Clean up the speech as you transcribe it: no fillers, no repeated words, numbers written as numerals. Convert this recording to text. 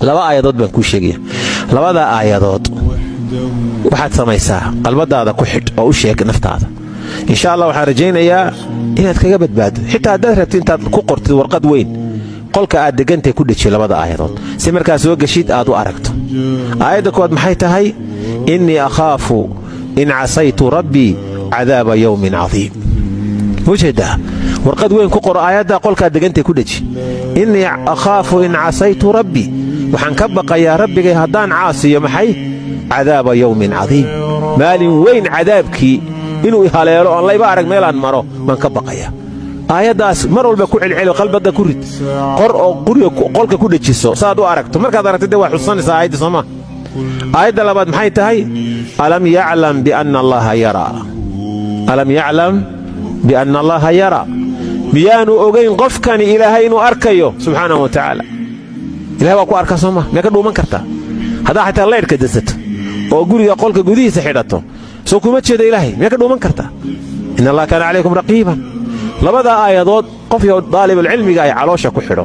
Laba aayadood baan kuu sheegaya. Labada aayadood waxaad samaysaa, qalbadaada ku xidh oo u sheeg naftaada. Insha Allah waxaan rajaynayaa inaad kaga badbaado. Xitaa haddaad rabti, intaad ku qortid warqad weyn, qolka aad degantay ku dheji labada aayadood, si markaa soo geshid aad u aragto. Aayadda koowaad maxay tahay? إني أخاف إن عصيت ربي عذاب يوم عظيم. Mujeedaa? Warqad weyn ku qoro aayadda, qolkaad degantay ku dheji. إني أخاف إن عصيت ربي, waxaan ka baqayaa rabbigay haddaan caasiyo maxay? عذاب يوم عظيم, maalin weyn cadaabkii inuu haleelo oon layba arag meelaan maro baan ka baqaya. Aayaddaas mar walba ku celcelo, qalbadda ku rid, qor oo guriga qolka ku dhejiso saaad u aragto. Markaad aragto dee waa xususanaysaa aayadda, sooma? Aayadda labaad maxay tahay? ألم يعلم بأن الله يرى. ألم يعلم بأن الله يرى. Miyaanu ogayn qofkani Ilaahay inuu arkayo subxaanahu wa tacaala? Ilahay waa ku arkaa, sooma? Miyaa ka dhuuman kartaa? Haddaa xataa laydhka dasato oo guriga qolka gudihiisa xidhato, soo kuma jeedo Ilaahay? Miyaa ka dhuuman kartaa? إن الله كان عليكم رقيبا. Labada aayadood qof yo daalibulcilmiga ay caloosha ku xidho.